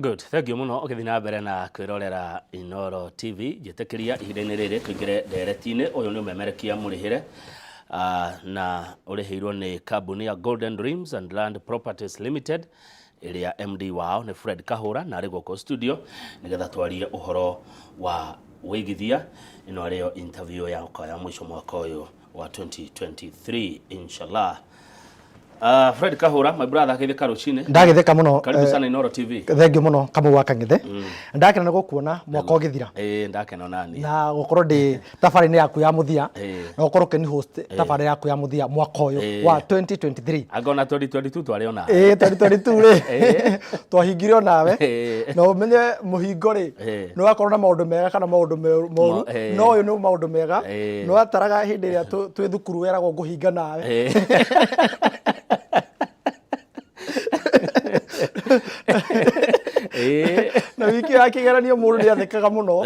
Good, thank you mũno ũgĩthiĩ na mbere na kwĩrorera Inooro TV. Njĩtĩkĩria ihinda-inĩ rĩrĩ tũingĩre ndereti-inĩ. Ũyũ nĩ ũmemerekia mũrĩhĩre na ũrĩhĩirwo nĩ kambuni ya Golden Dreams and Land Properties Limited ĩrĩa MD wao nĩ Fred Kahũra na arĩ gũkũ studio nĩgetha twarie ũhoro wa wĩigithia. Ĩno arĩ yo interview yakwa ya mũico mwaka ũyũ wa 2023 inshallah. Fred Kahura, my brother, githika rucini. Ndagithika muno. Karibu sana Inooro TV. Thank you muno Kamau wa Kang'ethe. Ndakena nĩ gũkuona mwaka ũgĩthira. Eh, ndakena nani. Na gũkorwo ndĩ tabarĩ-inĩ yaku ya mũthia. Na gũkorwo ũkĩni host tabarĩ yaku ya mũthia mwaka ũyũ wa 2023. Anga ona 2022 twarĩ ona. Ĩĩ 2022 rĩ. Twahingire o nawe. Na ũmenye mũhingo rĩ. Nĩ wakorwo na maũndũ mega kana maũndũ moru. No ũyũ nĩ maũndũ mega. Nĩ wataraga hĩndĩ ĩrĩa twĩ thukuru weragwo ngũhinga nawe. Na wiki ya kĩgeranio mũndũ nĩ athekaga mũno.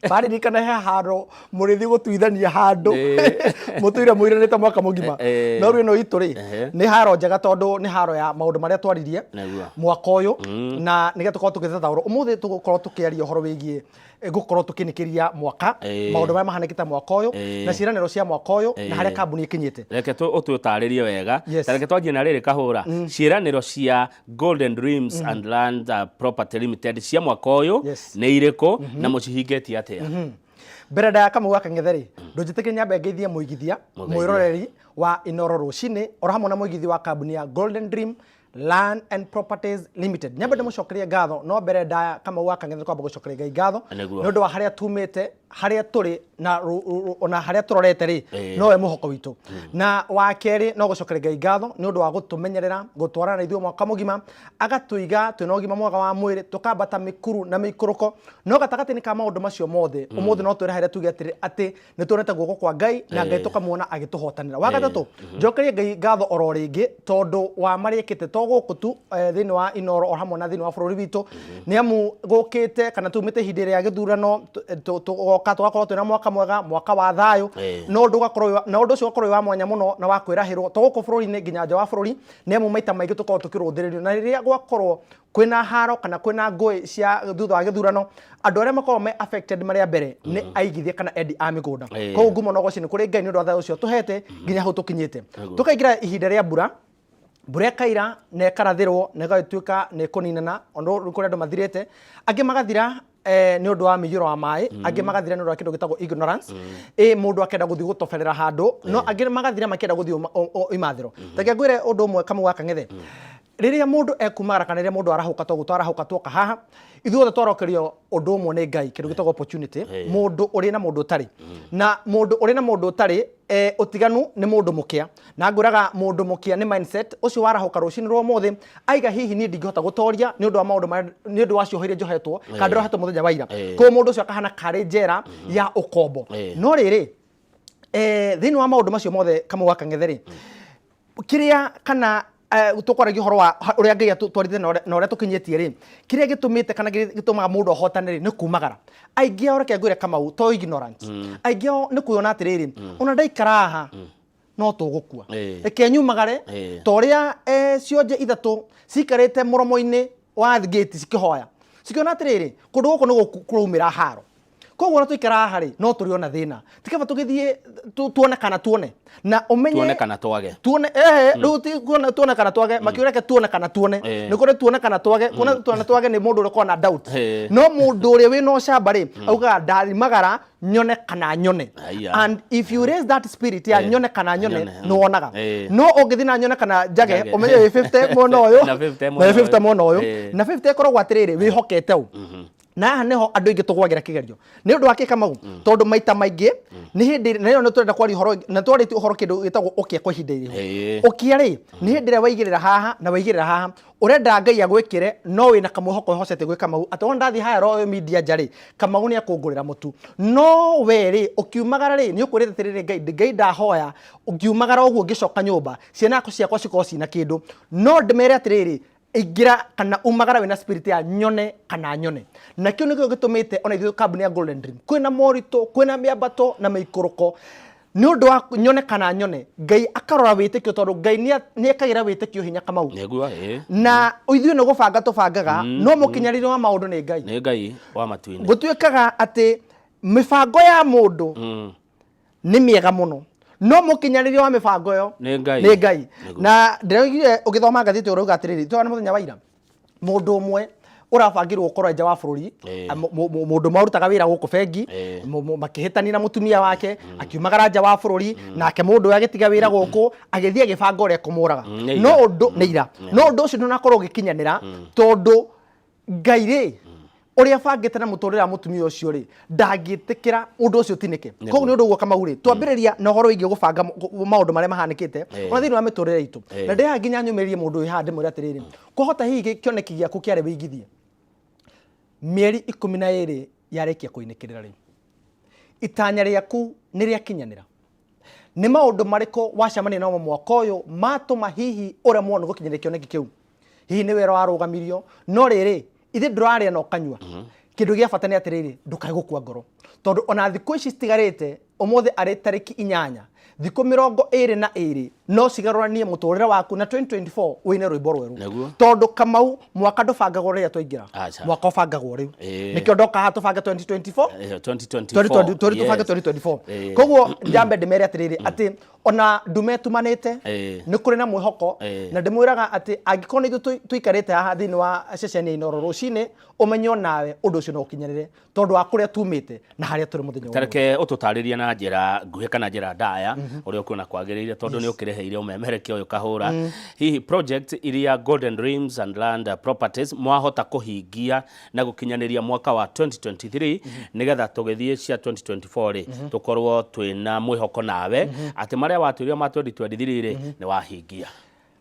Maririkana he handũ mũrĩthiĩ gũtuithania handũ mũtũire mũiranĩte mwaka mũgima. No rĩu ĩno itũ rĩ nĩ haro njega tondũ nĩ haro ya maũndũ marĩa twaririe mwaka ũyũ na nĩgetha tũkorwo tũgĩthathaũrwo. Ũmũthĩ tũgũkorwo tũkĩaria ũhoro wĩgiĩ gũkorwo tũkĩnĩkĩria mwaka, maũndũ marĩa mahanĩkĩte mwaka ũyũ na ciĩranĩro cia mwaka ũyũ na harĩa kambuni ĩkinyĩte. Reke ũtũtarĩrie wega. Ta reke twanjie na rĩrĩ Kahũra, ciĩranĩro cia Golden Dreams and Land Property Limited cia mwaka ũyũ nĩ irĩkũ na mũcihingĩtie atĩa? Mbere ndaya Kamau wa Kang'ethe rĩ, ndũnjĩtĩkĩrie nyambe ngeithie mũigithia, mwĩroreri wa Inooro rũcinĩ, oro hamwe na mũigithi wa kambuni ya Golden Dream Land and Properties Limited. Nyambe ndĩmũcokerie ngatho, no mbere ndaya Kamau wa Kang'ethe kwamba gũcokeria Ngai ngatho nĩ ũndũ wa harĩa tumĩte, harĩa tũrĩ na ona harĩa tũrorete rĩ, nowe mũhoko witũ. Na wa kerĩ no gũcokeria Ngai ngatho nĩ ũndũ wa gũtũmenyerera, gũtwarana na ithuĩ mwaka mũgima, agatũiga twĩna ũgima mwega wa mwĩrĩ, tũkambata mĩkuru na mĩikũrũko. No gatagatĩ-inĩ ka maũndũ macio mothe, ũmũthĩ no twĩrahere tuge atĩrĩ, atĩ nĩ tuonete guoko kwa Ngai na Ngai tũkamuona agĩtũhotanĩra. Wa gatatũ, njokerie Ngai ngatho oro rĩngĩ tondũ wa marĩa ekĩte to gũkũ tu thĩinĩ wa Inooro o hamwe na thĩinĩ wa bũrũri witũ, nĩ amu gũkĩte kana tumĩte ihinda rĩa gĩthurano tũgoka tũgakorwo twĩna mwaka mwega, mwaka wa thayũ, na ũndũ ũgakorwo na ũndũ ũcio ũgakorwo wĩ wa mwanya mũno na wa kwĩrahĩrwo to gũkũ bũrũri-inĩ nginya nja wa bũrũri, nĩ amu maita maingĩ tũkoragwo tũkĩrũthĩrĩrio na rĩrĩa gwakorwo kwĩna haro kana kwĩna ngũĩ cia thutha wa gĩthurano, andũ arĩa makoragwo me affected marĩ a mbere nĩ aigithia kana endi a mĩgũnda. Koguo ngumo na ũgoci nĩ kũrĩ Ngai nĩ ũndũ wa thayũ ũcio tũhete nginya hau tũkinyĩte. Tũkaingĩra ihinda rĩa mbura, mbura ĩkaira na ĩkarathĩrwo na ĩgatuĩka nĩ ĩkũninana, ona rĩu kũrĩ andũ mathirĩte, angĩ magathira nĩ ũndũ wa mĩiyũro wa maĩ, angĩ magathira nĩ ũndũ wa kĩndũ gĩtagwo ignorance, ĩ mũndũ akenda gũthiĩ gũtoberera handũ, no angĩ magathira makĩenda gũthiĩ imathĩro. Reke ngwĩre ũndũ ũmwe Kamau wa Kang'ethe, rĩrĩa mũndũ ekumagara kana rĩrĩa mũndũ arahũka toguo twarahũka tuoka haha, ithuothe twarokerio ũndũ ũmwe nĩ Ngai, kĩndũ gĩtagwo opportunity, mũndũ ũrĩ na mũndũ ũtarĩ. Na mũndũ ũrĩ na mũndũ ũtarĩ, ũtiganu nĩ mũndũ mũkĩa. Na ngwĩraga mũndũ mũkĩa nĩ mindset, ũcio warahũka rũcinĩ rwa ũmũthĩ, aiga hihi niĩ ndingĩhota gũtoria nĩ ũndũ wa maũndũ marĩa, nĩ ũndũ wa cioho iria njohetwo, kana ndĩrohetwo mũthenya wa ira. Koguo mũndũ ũcio akahana karĩ njera ya ũkombo. No rĩrĩ, thĩinĩ wa maũndũ macio mothe Kamau wa Kang'ethe rĩ, kĩrĩa kana tũkwaragia ũhoro wa ũrĩa Ngai atũtwarithĩtie na ũrĩa tũkinyĩtie rĩ, kĩrĩa gĩtũmĩte kana gĩtũmaga mũndũ ahotane rĩ, nĩ kumagara. Aingĩ ao reke ngwĩre Kamau, to ignorance. Aingĩ ao nĩ kwĩona atĩrĩrĩ, ona ndaikara haha, no tũgũkua. Reke nyumagare, ta ũrĩa cionje ithatũ cikarĩte mũromo-inĩ wa gate cikĩhoya. Cikĩona atĩrĩrĩ, kũndũ gũkũ nĩ kũraumĩra haro. Koguo ona twaikara haha rĩ, no tũrĩ ona thĩna. Ti kaba tũgĩthiĩ tuone kana tuone. Na ũmenye Tuone kana twage. Tuone, ehe, rĩu ti kuona tuone kana twage, makiuga reke tuone kana tuone. Nĩ kũrĩ tuone kana twage, kuona tuone twage nĩ mũndũ ũrĩa ũkoragwo na doubt. No mũndũ ũrĩa wĩna ũcamba rĩ, augaga ndarimagara nyone kana nyone. Aya. And if you raise that spirit ya nyone kana nyone, Nyone, nĩ wonaga. No ũngĩthiĩ na nyone kana njage, Njage. ũmenye wĩ 50 mwena ũyũ, Na 50 na wĩ mwena 50 ũyũ. mwena ũyũ. Eh. Na 50 ĩkoragwo atĩrĩrĩ, wĩhokete ũ. Na haha nĩho andũ aingĩ tũgwagĩra kĩgerio. Nĩ ũndũ wa kĩ Kamau? Tondũ maita maingĩ nĩ hĩndĩ na ĩyo nĩ tũrenda kwaria ũhoro na twarĩtie ũhoro kĩndũ gĩtagwo ũkĩa kwa ihinda iraihu. Ũkĩa rĩ, nĩ hĩndĩ ĩrĩa waigĩrĩra haha na waigĩrĩra haha, ũrenda Ngai agwĩkĩre no wĩna kamwĩhoko wĩhocete gwĩ Kamau atĩ wona ndathiĩ haha Royal Media nja rĩ, Kamau nĩ ekũngũrĩra mũtu. No we rĩ, ũkiumagara rĩ, nĩ ũkwĩrĩte atĩrĩrĩ Ngai, Ngai ndahoya ngiumagara ũguo ngĩcoka nyũmba, ciana ciakwa cikorwo ciina kĩndũ. No ndĩmere atĩrĩrĩ, ingĩra kana umagara wĩna spirit ya nyone kana nyone. Na kĩu nĩkĩo gĩtũmĩte ona ithuĩ kambuni ya Golden Dream kwĩna moritũ, kwĩna mĩambato na mĩikũrũko. Nĩ ũndũ wa nyone kana nyone, Ngai akarora wĩtĩkio, tondũ Ngai nĩ ekagĩra wĩtĩkio hinya, Kamau. Nĩguo, ĩĩ. Na ithuĩ nĩ gũbanga tũbangaga, no mũkinyanĩria wa maũndũ nĩ Ngai. Nĩ Ngai wa matu-inĩ. Gũtuĩkaga atĩ mĩbango ya mũndũ nĩ mĩega mũno, no mũkinyanĩria wa mĩbango ĩyo Nĩ Ngai. Nĩ Ngai. Nĩguo. Na ndĩraugire ũgĩthoma ngathĩti ũrauga atĩrĩrĩ, twana mũthenya wa ira mũndũ ũmwe ũrabangirwo gũkorwo nja wa bũrũri, mũndũ ũmwe arutaga wĩra gũkũ bengi, makĩhĩtania na mũtumia wake, akiumagara nja wa bũrũri, nake mũndũ ũyũ agĩtiga wĩra gũkũ, agĩthiĩ agĩbanga ũrĩa ekũmũraga. Nĩ No ira. ũndũ nĩ ira, no ũndũ ũcio ndũnakorwo ũgĩkinyanĩra, tondũ Ngai rĩ, ũrĩa bangĩte na mũtũrĩre wa mũtumia ũcio rĩ, ndangĩtĩkĩra ũndũ ũcio ũtinĩke. Koguo nĩ ũndũ ũguo, Kamau rĩ, twambĩrĩria na ũhoro wĩgiĩ gũbanga maũndũ marĩa mahanĩkĩte ona thĩinĩ wa mĩtũrĩre itũ. Na ndĩhaha nginya nyũmĩrĩrie mũndũ wĩ haha, ndĩmwĩre atĩrĩrĩ, kwahota hihi kĩoneki gĩaku kĩarĩ wĩigithie, mĩeri 12 yarĩkia kũinĩkĩrĩra rĩ, itanya rĩaku nĩ rĩakinyanĩra? Nĩ maũndũ marĩkũ wacemania namo mwaka ũyũ matũma hihi ũremwo nĩ gũkinyĩra kĩoneki kĩu? Hihi nĩ wĩra warũgamirio? No rĩrĩ, ithe ndũrarĩa na ũkanyua. Kĩndũ gĩa bata nĩ atĩrĩrĩ, ndũkae gũkua ngoro, tondũ ona thikũ ici citigarĩte, ũmũthĩ arĩ tarĩki 8, thikũ 22 no cigarũranie mũtũrĩre waku na 2024 wĩine rwĩmbo rwerũ. Tondũ Kamau, mwaka ndũbangagwo rĩrĩa twaingĩra. Aca. Mwaka ũbangagwo rĩu. Nĩkĩo ndoka haha tũbange 2024. 2024. 2020 tũbange 2024. Koguo njambe ndĩmere atĩrĩrĩ, atĩ ona ndume ĩtumanĩte, nĩ kũrĩ na mwĩhoko. Na ndĩmwĩraga atĩ angĩkorwo nĩ ithuĩ tũikarĩte haha thĩinĩ wa ceceni ya Inooro rũcinĩ, ũmenye onawe ũndũ ũcio no ũkinyanĩre, tondũ wa kũrĩa tumĩte na harĩa tũrĩ mũthenya wa ũmũthĩ. Tareke ũtũtarĩrie na njĩra nguhĩ kana njĩra ndaya ũrĩa ũkuona kwagĩrĩire, tondũ nĩ ũkĩrĩhĩire ũmemerekia ũyũ kahũra. Hihi project iria Golden Dreams and Land Properties mwahota kũhingia na gũkinyanĩria mwaka wa 2023, nĩgetha tũgĩthiĩ cia 2024 rĩ, tũkorwo twĩna mwĩhoko nawe atĩ marĩa watwĩrire ma 2023 rĩ, nĩ wahingia?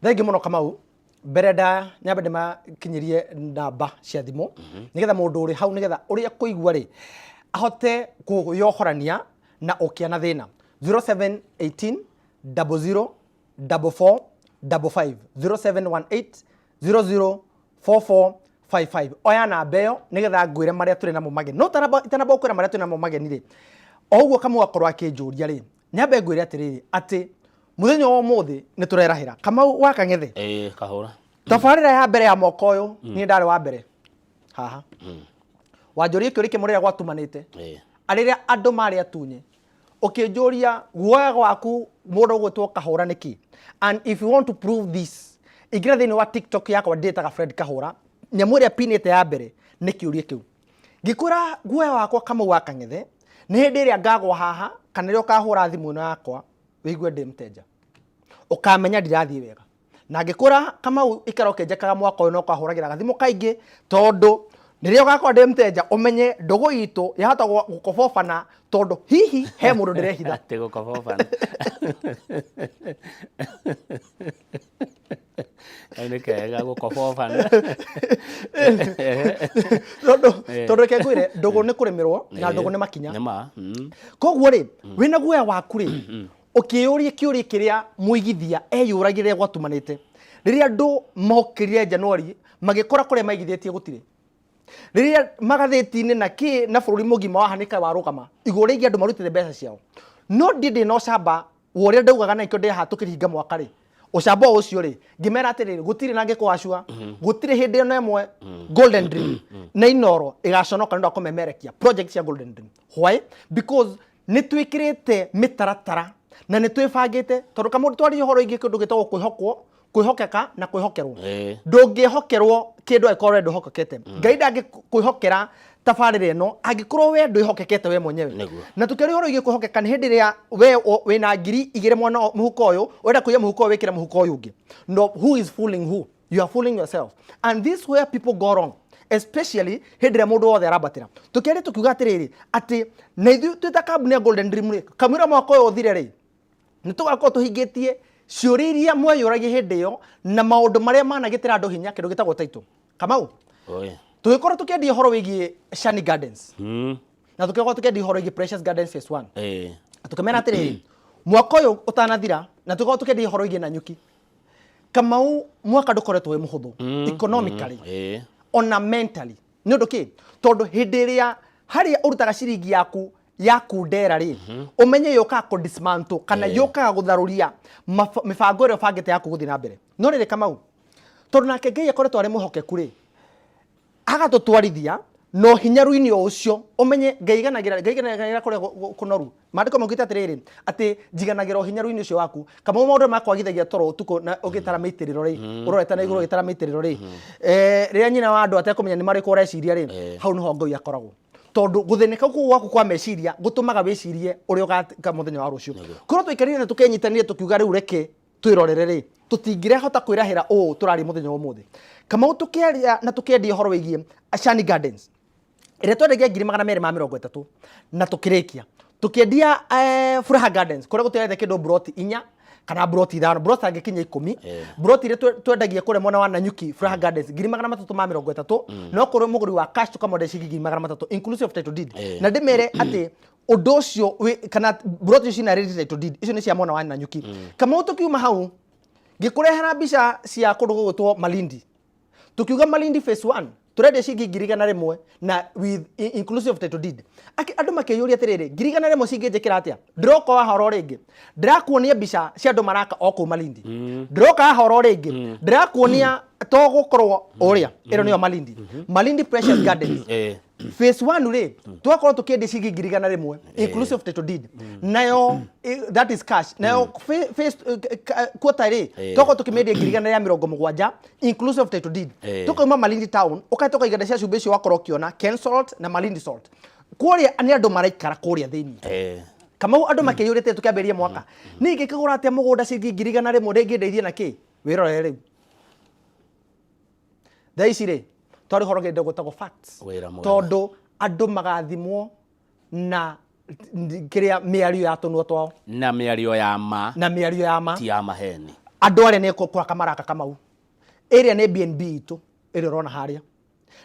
Thengi mũno, Kamau. Mbere ndaya, nyambe ndĩmakinyĩrie namba cia thimũ, nĩgetha mũndũ ũrĩ hau, nĩgetha ũrĩa kũigua rĩ, ahote kwĩyohorania na ũkĩa na thĩna. 0718 00 44 55, 0718 00 4455. Oya namba ĩyo nĩgetha ngwĩre marĩa tũrĩ namo mageni. No itanamba gũkwĩra marĩa tũrĩ namo mageni rĩ, o ũguo Kamau akorwo akĩnjũria rĩ, nyambe ngwĩre atĩrĩrĩ, atĩ mũthenya wa ũmũthĩ nĩ tũrerahĩra, Kamau wa Kang'ethe. Ĩĩ, kahũra. Tabarĩra ya mbere ya mwaka ũyũ, niĩ ndarĩ wa mbere haha wanjũria kĩũria kĩmwe rĩrĩa gwatumanĩte, arĩrĩa andũ marĩ atunye, ũkĩnjũria guoya gwaku mũndũ ũgwĩtwo Kahũra nĩkĩ. And if you want to prove this, ingĩra thĩinĩ wa TikTok yakwa, ndĩtaga Fred Kahũra. Nyamũ ĩrĩa pinĩte ya mbere nĩ kĩũria kĩu. Ngĩkwĩra guoya wakwa, Kamau wa Kang'ethe, nĩ hĩndĩ ĩrĩa ngagwa haha kana rĩrĩa ũkahũra thimũ ĩno yakwa wĩigue ndĩ mteja, ũkamenya ndirathiĩ wega. Na ngĩkwĩra, Kamau, ikara ũkĩnjekaga mwaka ũyũ na ũkahũragĩra gathimũ kaingĩ, tondũ rĩrĩa ũgakorwo ndĩ mteja, ũmenye ndũgũ itũ yahota gũkobobana, tondũ hihi he mũndũ ndĩrehitha. Atĩ gũkobobana. Kau nĩ kega, gũkobobana. Tondũ reke ngwĩre, ndũgũ nĩ kũrĩmĩrwo na ndũgũ nĩ makinya. Nĩ ma. Koguo rĩ, wĩna guoya waku rĩ, ũkĩyũria kĩũria kĩrĩa mũigithia eyũragia rĩrĩa gwatumanĩte, rĩrĩa andũ mokĩrire Januari magĩkora kũrĩa maigithĩtie gũtirĩ, rĩrĩa magathĩti-inĩ na kĩ na bũrũri mũgima wahanĩka warũgama igũrũ rĩgiĩ andũ marutĩte mbeca ciao. No ndiĩ ndĩ na ũcamba wa ũrĩa ndaugaga, na ikĩo ndĩ haha tũkĩringa mwaka rĩ, ũcamba o ũcio rĩ, ngĩmera atĩrĩrĩ, gũtirĩ na ngĩkwacua, gũtirĩ hĩndĩ ona ĩmwe Golden Dream na Inoro ĩgaconoka nĩ ũndũ wa kũmemerekia project cia Golden Dream. Why? Because nĩ twĩkĩrĩte mĩtaratara na nĩ twĩbangĩte, tondũ kamũndũ twaria ũhoro ingĩ kĩndũ gĩtagwo kwĩhokwo, kwĩhokeka na kwĩhokerwo. Ndũngĩhokerwo kĩndũ angĩkorwo we ndwĩhokekete. Ngai ndangĩkwĩhokera tabarĩra ĩno angĩkorwo we ndwĩhokekete we mwenyewe. Na tũkĩaria ũhoro wĩgiĩ kwĩhokeka, nĩ hĩndĩ ĩrĩa we wĩna 2000 mwena mũhuko ũyũ, ũrenda kũiya mũhuko ũyũ wĩkĩre mũhuko ũyũ ũngĩ. No who is fooling who? You are fooling yourself, and this where people go wrong, especially hĩndĩ ĩrĩa mũndũ wothe arambatĩra. Tũkĩaria tũkiuga atĩrĩrĩ, atĩ na ithuĩ twĩ ta kambuni ya Golden Dream rĩ, kamũira mwaka ũyũ ũthire rĩ, nĩ tũgakorwo tũhingĩtie ciũria iria mweyũragia hĩndĩ ĩyo na maũndũ marĩa managĩtĩra andũ hinya, kĩndũ gĩtagwo title. Kamau, tũgĩkorwo tũkĩendia ũhoro wĩgiĩ Shani Gardens na tũkĩkorwo tũkĩendia ũhoro wĩgiĩ Precious Gardens Phase 1, na tũkĩmera atĩrĩrĩ, mwaka ũyũ ũtanathira, na tũgĩkorwo tũkĩendia ũhoro wĩgiĩ Nanyuki. Kamau, mwaka ndũkoretwo wĩ mũhũthũ economically, ona mentally. Nĩ ũndũ kĩ? Tondũ hĩndĩ ĩrĩa harĩa ũrutaga ciringi yaku Ya kundera rĩ, ũmenye yũkaga kũ dismantle kana yũkaga gũtharũria mĩbango ĩrĩa ũbangĩte yaku gũthiĩ na mbere. No rĩrĩ, Kamau, tondũ nake Ngai akoretwo arĩ mwĩhokeku rĩ, agatũtwarithia na ũhinyaru-inĩ o ũcio. Ũmenye Ngai iganagĩra kũrĩa kũnoru. Maandĩko maugĩte atĩrĩrĩ, atĩ njiganagĩra ũhinyaru-inĩ ũcio waku. Kamau, maũndũ makwagithagia toro ũtukũ na ũgĩtara mĩitĩrĩro rĩ, ũrorete na igũrũ ũgĩtara mĩitĩrĩro rĩ, rĩrĩa nyina wa andũ atekũmenya nĩ marĩkũ ũreciria rĩ, hau nĩho Ngai akoragwo, tondũ gũthĩnĩka kũu gwaku kwa meciria gũtũmaga wĩcirie ũrĩa ũgaka mũthenya wa rũciũ. Korwo twaikarire na tũkenyitanire tũkiuga rĩu reke twĩrorere rĩ, tũtingĩrehota kwĩrahĩra ũũ tũraria mũthenya wa ũmũthĩ. Kamau, tũkĩaria na tũkĩendia ũhoro wĩgiĩ Shani Gardens ĩrĩa twendagia 230,000 na tũkĩrĩkia tũkĩendia Furaha Gardens kũrĩa gũtigarĩte kĩndũ mburoti 4 kana mburoti 5, mburoti angĩkinya 10. Mburoti iria twendagia kũrĩa mwena wa Nanyuki, Furaha Gardens, 330,000, no kũrĩ mũgũri wa cash tũkamwenderia ciringi 300,000 inclusive of title deed. Na ndĩmere atĩ ũndũ ũcio kana mburoti icio cina ready title deed, icio nĩ cia mwena wa Nanyuki. Kamau, tũkiuma hau ngĩkũrehera mbica cia kũndũ gũgwĩtwo Malindi. Tukiuga Malindi phase 1 tũrendia ciringi 100,000 na with inclusive of title deed. Andũ makĩyũria atĩrĩrĩ, 100,000 cingĩnjĩkĩra atĩa? Ndĩroka haha oro rĩngĩ ndĩrakuonia mbica cia andũ maraka o kũu Malindi. Ndĩroka haha oro rĩngĩ ndĩrakuonia to gũkorwo ũrĩa ĩno nĩyo Malindi, Malindi Precious Gardens phase 1 rĩ, twakorwo tũkĩendia ciringi 100,000 inclusive of title deed, nayo that is cash. Nayo phase quarter rĩ, twakorwo tũkĩmĩendia 170,000 inclusive of title deed. Tukauma Malindi town ũkahĩtũka iganda cia cumbĩ icio wakorwo ũkĩona Ken Salt na Malindi Salt, kũrĩa nĩ andũ maraikara kũrĩa thĩinĩ. Kamau, andũ makĩyũrĩte tũkĩambĩrĩria mwaka niĩ ngĩkĩgũra atĩa mũgũnda ciringi 100,000 rĩngĩ ndeithie na kĩ? Wĩrorere rĩu thaa ici rĩ, twarĩ ũhoro kĩndũ gwĩtagwo facts. Wĩra mwega. Tondũ andũ magathimwo na kĩrĩa mĩario ya tũnua twao. Na mĩario ya ma. Na mĩario ya ma. Ti ya maheni. Andũ arĩa nĩ kũraka maraka. Kamau, ĩrĩa nĩ BNB itũ ĩrĩa ũrona harĩa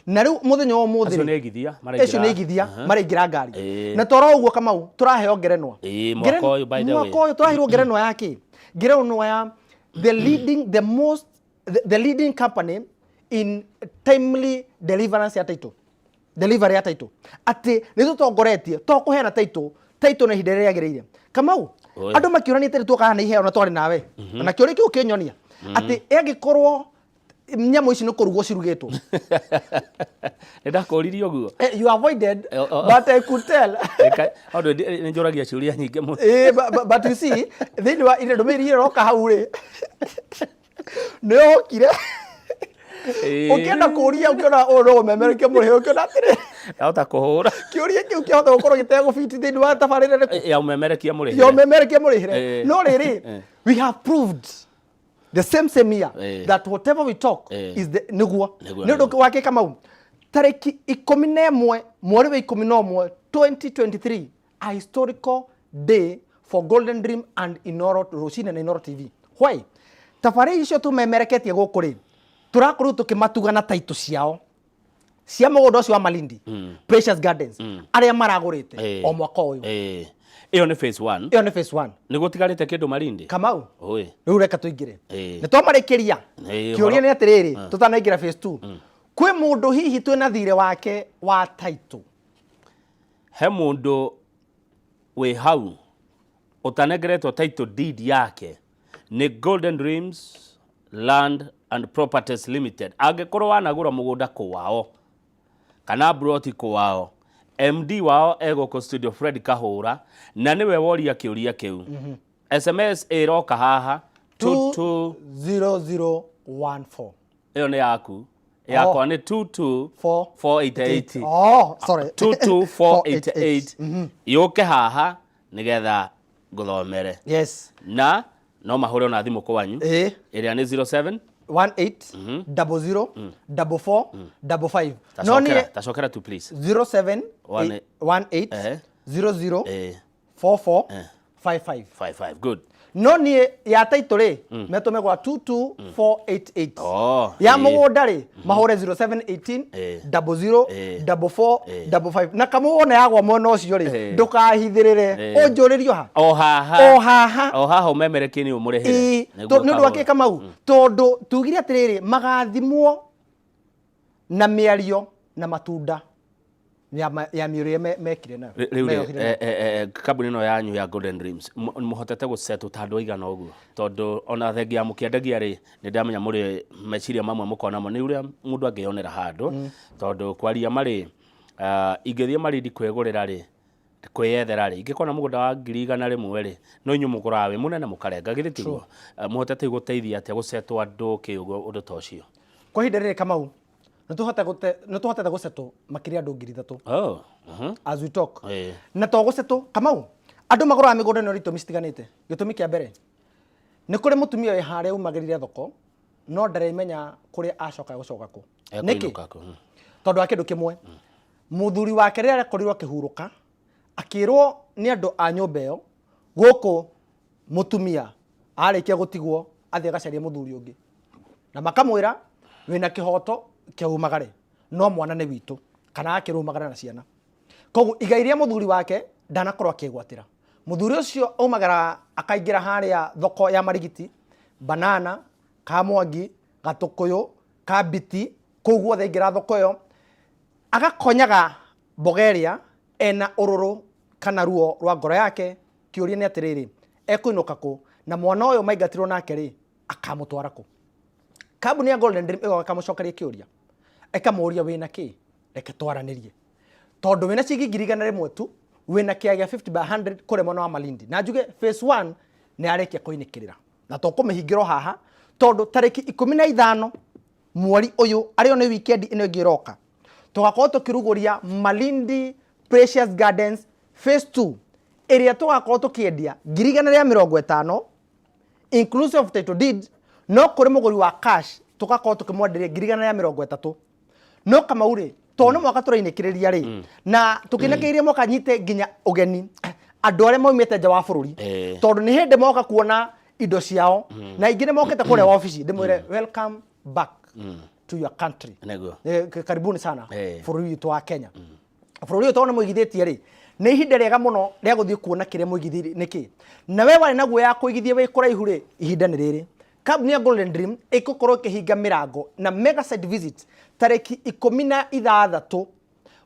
na rĩu mũthenya wa ũmũthĩ Acio rĩ, nĩ igithia maraingĩra. Acio nĩ igithia maraingĩra ngari. Na toro ũguo, Kamau, tũraheo ngerenwa. Mwaka ũyũ, by the way. Mwaka ũyũ tũraheirwo ngerenwa ya kĩ? Ngerenwa ya the leading the most the, the leading company in timely deliverance ya title, delivery ya title, atĩ nĩ tũtongoretie to kũheana title, title na ihinda rĩrĩa rĩagĩrĩire. Kamau, Oi. andũ makĩũrania atĩrĩ, tuoka haha nĩ iheo na twarĩ nawe na kĩũria kĩu kĩnyonia atĩ angĩkorwo nyamũ ici nĩ kũrugwo cirugĩtwo. Nĩ ndakũririe ũguo. You avoided, Oh. but I could tell. Tondũ nĩ njũragia ciũria nyingĩ mũno. But you see, thĩinĩ wa ile ndũmĩrĩri ĩrĩa ĩroka hau rĩ, nĩ yokire ũkĩenda kũria, ũkĩona ũyũ no ũmemerekie mũrĩhe, ũkĩona atĩrĩ, Ndahota kũhũra. Kĩũria kĩu kĩahota gũkorwo gĩtegũbiti thĩinĩ wa tabarĩra ĩrĩkũ? Ya ũmemerekia mũrĩhĩre. Ya ũmemerekia mũrĩhĩre. No rĩrĩ, we have proved the same same year that whatever we talk is the nĩguo. Nĩguo, Nĩ ũndũ wa kĩ, Kamau? Tarĩki 11 mweri wa 11 2023, a historical day for Golden Dream and Inoro Rũcinĩ na Inoro TV. Why? Tabarĩra icio tũmemereketie gũkũ rĩ, tũrakorirwo tũkĩmatuga na taitũ ciao cia mũgũnda ũcio wa Malindi Precious Gardens arĩa maragũrĩte o mwaka ũyũ. Ĩyo nĩ phase 1. Ĩyo nĩ phase 1. Nĩ gũtigarĩte kĩndũ Malindi? Kamau, Oi. Rĩu reka tũingĩre. Nĩ twamarĩkĩria. Kĩũria nĩ atĩrĩrĩ, tũtanaingĩra phase 2, kwĩ mũndũ hihi twĩna thirĩ wake wa title? He mũndũ wĩ hau ũtanengeretwo title deed yake nĩ Golden Dreams Land and Properties Limited? Angĩkorwo wanagũra mũgũnda kwao kana mburoti kwao, MD wao egũkũ studio, Fred Kahũra, na nĩwe woria kĩũria kĩu. SMS ĩroka haha 22 0014. Ĩyo nĩ yaku, yakwa nĩ 22 488. Oh, sorry. 22488 yũke haha nĩgetha ngũthomere. Na no mahũre ona thimũ kwanyu ĩrĩa nĩ 07 18 00 44 55. No tacokera niĩ tacokera tu, please. 07 One- 18 00 44 55. 55, good. No niĩ ya title rĩ, metũme gwa 22488. Ya mũgũnda rĩ, mahũre 0718 00 44 55. Na kamũ wona yagwa mwena ũcio rĩ, ndũkahithĩrĩre, ũnjũrĩrio ha O haha. O haha. O haha ũmemerekie nĩ ũmũrĩhĩre. Ĩĩ, nĩ ũndũ wa kĩ, Kamau? Tondũ tugire atĩrĩrĩ, magathimwo na mĩario na matunda. Ya mĩũrĩre mekire nayo. Rĩu rĩ, Meyohire nayo. Kambuni ĩno yanyu ya Golden Dreams, mũhotete gũsetũ ta andũ aigana ũguo? Tondũ ona thengia ya mũkĩendagia rĩ, nĩ ndamenya mũrĩ meciria mamwe mũkoragwo namo nĩ ũrĩa mũndũ angĩyonera handũ. Tondũ kwaria marĩ, ingĩthiĩ Malindi kwĩgũrĩra rĩ, kwĩyethera rĩ, ingĩkona mũgũnda wa 100,000 rĩ, no inyuĩ mũgũraga wĩ mũnene mũkarenga, githĩ tiguo? Mũhotete gũteithia atĩa gũsetwo andũ kĩ ũguo ũndũ ta ũcio? Kwa ihinda rĩrĩ, Kamau, nĩ tũhotete gũsetũ makĩria andũ 3,000 as we talk. Na to gũsetũ, Kamau, andũ magũraga mĩgũnda nĩ itũmi citiganĩte. Gĩtũmi kĩa mbere, nĩ kũrĩ mũtumia wĩ harĩa umagĩrire thoko no ndaremenya kũrĩa acoka gũcoka kũ. Nĩkĩ? Ekũinũka kũ? Tondũ wa kĩndũ kĩmwe, mũthuri wake rĩrĩa arekorirwo akĩhurũka, akĩrwo nĩ andũ a nyũmba ĩyo, gũkũ mũtumia arĩkia gũtigwo athiĩ agacarie mũthuri ũngĩ, na makamwĩra wĩna kĩhoto kĩa umagare no mwana nĩ witũ, kana akĩrwo umagare na ciana. Koguo igai rĩa mũthuri wake ndanakorwo akĩgwatĩra. Mũthuri ũcio aumagara akaingĩra harĩa thoko ya Marigiti, Banana, Kamwangi, Gatũkũyũ, Kambiti, kũu guothe aingĩra thoko ĩyo, agakonyaga mboga ĩrĩa ena ũrũrũ kana ruo rwa ngoro yake. Kĩũria nĩ atĩrĩrĩ, ekũinũka kũ? Na mwana ũyũ maingatirwo nake rĩ, akamũtwara kũ? Kambuni ya Golden Dream ĩgoka ĩkamũcokeria kĩũria, ĩkamũria, wĩna kĩ? Reke twaranĩrie. Tondũ wĩna ciringi 100,000 tu, wĩna kĩaya gĩa 50 by 100 kũrĩa mwena wa Malindi, na njuge phase 1 nĩ yarĩkia kũinĩkĩrĩra na tũkũmĩhingĩra o haha, tondũ tarĩki 15 mweri ũyũ, arĩo nĩ weekend ĩno ĩngĩ ĩroka, tũgakorwo tũkĩrugũria Malindi Precious Gardens phase 2, ĩrĩa tũgakorwo tũkĩendia 150,000 inclusive of title deed. No kũrĩ mũgũri wa cash, tũgakorwo tũkĩmwenderia 130,000. No Kamau rĩ, tondũ nĩ mwaka tũrainĩkĩrĩria rĩ, na tũkĩinĩkĩrĩria mwaka, nyite nginya ũgeni andũ arĩa maumĩte nja wa bũrũri, tondũ nĩ hĩndĩ moka kuona indo ciao, na ingĩ nĩ mokĩte kũrĩa wabici, ndĩmwĩre welcome back to your country. Karibuni sana bũrũri witũ wa Kenya. Bũrũri ũyũ tondũ nĩ mũigithĩtie rĩ, nĩ ihinda rĩega mũno rĩa gũthiĩ kuona kĩrĩa mũigithirie nĩkĩ. Na we warĩ na guoya kũigithia wĩ kũraihu rĩ, ihinda nĩ rĩrĩ. Kambuni ya Golden Dream ĩgũkorwo ĩkĩhinga mĩrango na mega site visit tarĩki 16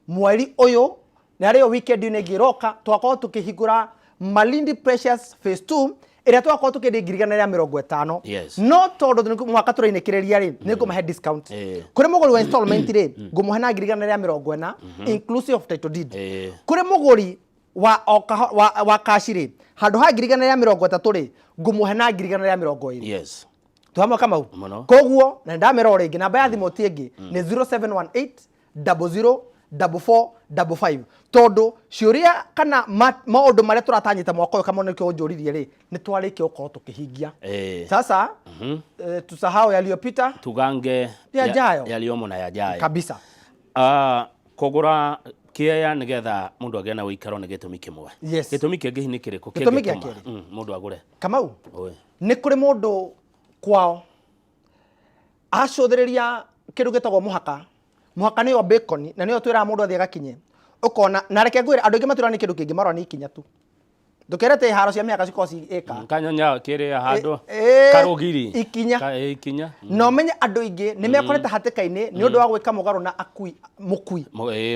mweri ũyũ, na arĩyo weekend ĩno ĩngĩ ĩroka, tũgakorwo tũkĩhingũra Malindi Precious phase 2, ĩrĩa tũgakorwo tũkĩendia 150,000. No tondũ nĩ mwaka tũrainĩkĩrĩria rĩ, nĩ ngũmahe discount. Kũrĩ mũgũri wa installment rĩ, ngũmũhe na 140,000 inclusive of title deed. Kũrĩ mũgũri wa, o wa cash rĩ, handũ ha 130,000 rĩ, ngũmũhe na 120,000. Tũhamwe, Kamau? Mũno. Koguo na ndamera o rĩngĩ, namba ya thimũ ti ĩngĩ, nĩ 0718 00 44 55, tondũ ciũria kana maũndũ marĩa tũratanyĩte mwaka ũyũ, Kamau, nĩkĩo ũnjũririe rĩ, nĩ twarĩkia gũkorwo tũkĩhingia. Sasa tusahau yaliyopita, tugange yajayo. Yaliyomo na yajayo. Kabisa. Kũgũra kĩea nĩgetha mũndũ agĩe na ũikaro nĩ gĩtũmi kĩmwe. Gĩtũmi kĩngĩ hihi nĩ kĩrĩkũ Gĩtũmi gĩa kĩngĩtũma, kerĩ. Mũndũ agũre? Kamau, Oi. nĩ kũrĩ mũndũ kwao acũthĩrĩria kĩndũ gĩtagwo mũhaka. Mũhaka nĩyo bacon, na nĩyo twĩraga mũndũ athiĩ agakinye ũkona. Na reke ngwĩre, andũ aingĩ matwĩraga nĩ kĩndũ kĩngĩ, marona nĩ ikinya tu. Ndũkerete haro cia mĩhaka cikorwo ci ĩka Kanyonya kĩrĩa handũ karũgiri. Ikinya. Ikinya. Na ũmenye andũ aingĩ nĩ mekorete hatĩka-inĩ nĩ ũndũ wa gwĩka mũgarũ na akui mũkui.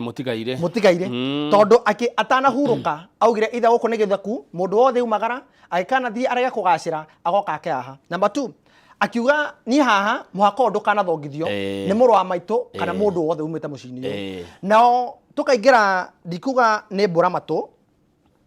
Mũtigaire. Mũtigaire, tondũ atanahurũka augire itha gũkũ nĩ gĩthaku, mũndũ wothe umagara agĩkanathiĩ arege kũgacĩra agoka ake haha. Number two, akiuga niĩ haha mũhaka ũyũ ndũkanathongithio nĩ mũrũ wa maitũ kana mũndũ wothe umĩte mũciĩ-inĩ ũyũ. Nao tũkaingĩra, ndikuga nĩ mbũra matũ,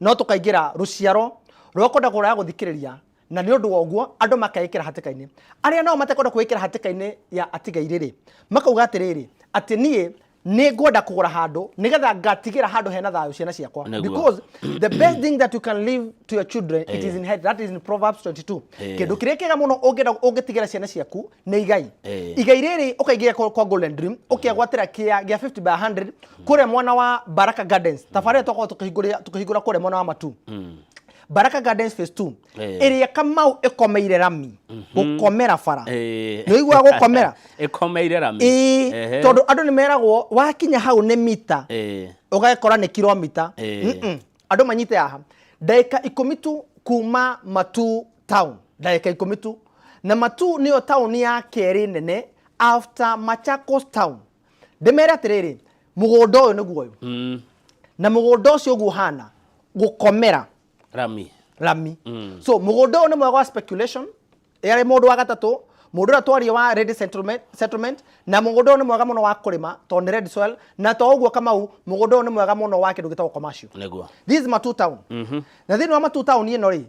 no tũkaingĩra rũciaro rwa kwenda kũraya gũthikĩrĩria, na nĩ ũndũ wa ũguo andũ makeĩkĩra hatĩka-inĩ. Arĩa nao matekwenda kwĩĩkĩra hatĩka-inĩ ya atigairĩ rĩ, makauga atĩrĩrĩ, atĩ niĩ nĩ ngwenda kũgũra handũ nĩgetha ngatigĩra handũ hena thayũ ciana ciakwa, because the best thing that you can leave to your children, it is inherit. That is in Proverbs 22. Kĩndũ kĩrĩa kĩega mũno ũngĩenda ũngĩtigĩra ciana ciaku nĩ igai. Igai rĩrĩ ũkaingĩra kwa Golden Dream, ũkegwatĩra kĩa gĩa 50 by 100 kũrĩa mwena wa Baraka Gardens, tabarĩra twakorwo tũkĩhingũra kũrĩa mwena wa Matu, Baraka Gardens phase 2, ĩrĩa, Kamau, ĩkomeire rami, gũkomera bara. Nĩ ũiguaga gũkomera? Ĩkomeire rami. Ĩĩ. Tondũ andũ nĩ meragwo wakinya hau nĩ mita, ũgekora nĩ kilomita. Andũ manyite haha, ndagĩka 10 tu kuma Matu town, ndagĩka 10 tu, na Matu nĩyo taũni ya kerĩ nene after Machakos town. Ndĩmere atĩrĩrĩ, Mũgũnda ũyũ nĩguo ũyũ, na mũgũnda ũcio ũguo ũhana gũkomera rami. Rami. So mũgũnda ũyũ nĩ mwega wa speculation yarĩ mũndũ wa gatatũ, mũndũ ũrĩa twaria wa ready settlement, na mũgũnda ũyũ nĩ mwega mũno wa kũrĩma tondũ nĩ red soil. Na to ũguo Kamau, mũgũnda ũyũ nĩ mwega mũno wa kĩndũ gĩtagwo commercial. This is Matu Town, na thĩinĩ wa Matu Town ĩno rĩ,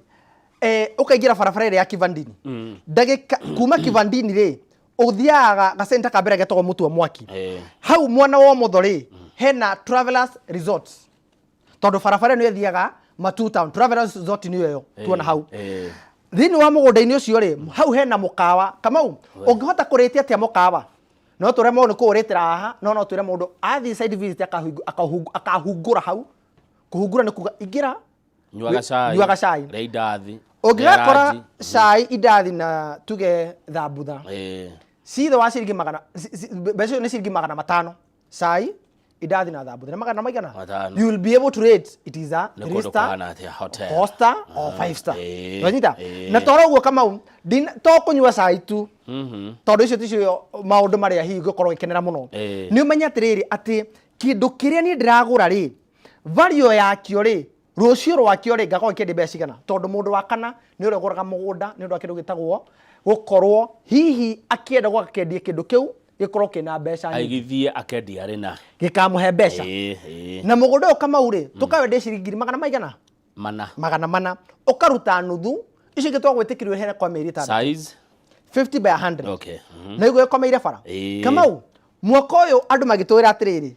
ũkaingĩra barabara ĩrĩa ya Kivandini, ndagĩka kuma Kivandini rĩ, ũthiaga gacenta ka mbere getagwo Mũtwe Mwaki. Hau mwena wa ũmotho rĩ, hena Travelers Resort, tondũ barabara ĩno ĩthiaga Matu Town, Travelers Resort nĩyo ĩyo tuona hau. Thĩinĩ wa mũgũnda-inĩ ũcio rĩ, hau hena mũkawa. Kamau, ũngĩhota kũrĩtia atĩa mũkawa? No tũre mũndũ kũũrĩtĩra haha, no twĩre mũndũ athiĩ site visit akahungũra hau. Kũhungũra nĩ kuga ingĩra, Nyuaga cai. Nyuaga cai. Rĩa indathi. Ũngĩgakora rĩa ranji. Cai, indathi na tuge thambutha cithe wa ciringi magana mbeca icio nĩ ciringi 500. Cai, indathi na thambutha nĩ magana maigana? 500. You will be able to rate it is a Nĩ three kũndũ star, kũhana atĩa, hotel. 4 star or 5 star. Wanyita? Ĩĩ. Na toro ũguo Kamau, to kũnyua cai tu, tondũ icio ticio maũndũ marĩa hihi ũngĩkorwo ũgĩkenera mũno. Nĩ ũmenye atĩrĩrĩ, atĩ kĩndũ kĩrĩa niĩ ndĩragũra rĩ, value yakĩo rĩ, rũciũ rwakĩo rĩ, ngakorwo ngĩkĩendia mbeca cigana? Tondũ mũndũ wa kana nĩ ũrĩa ũgũraga mũgũnda nĩ ũndũ wa kĩndũ gĩtagwo gũkorwo hihi akĩenda gwakendie kĩndũ kĩu gĩkorwo kĩna mbeca nyingĩ. Aigithie akendia rĩna. Gĩkamũhe mbeca. Ĩĩ, ĩĩ. Na mũgũnda ũyũ Kamau rĩ, tũkawendia ciringi ngiri magana maigana? 400. 400, ũkaruta nuthu, icio ingĩ twagwĩtĩkĩrio ũheane kwa mĩeri 6. Size? 50 by 100. Okay. Na igũ ĩkomeire bara. Kamau, mwaka ũyũ andũ magĩtwĩra atĩrĩrĩ,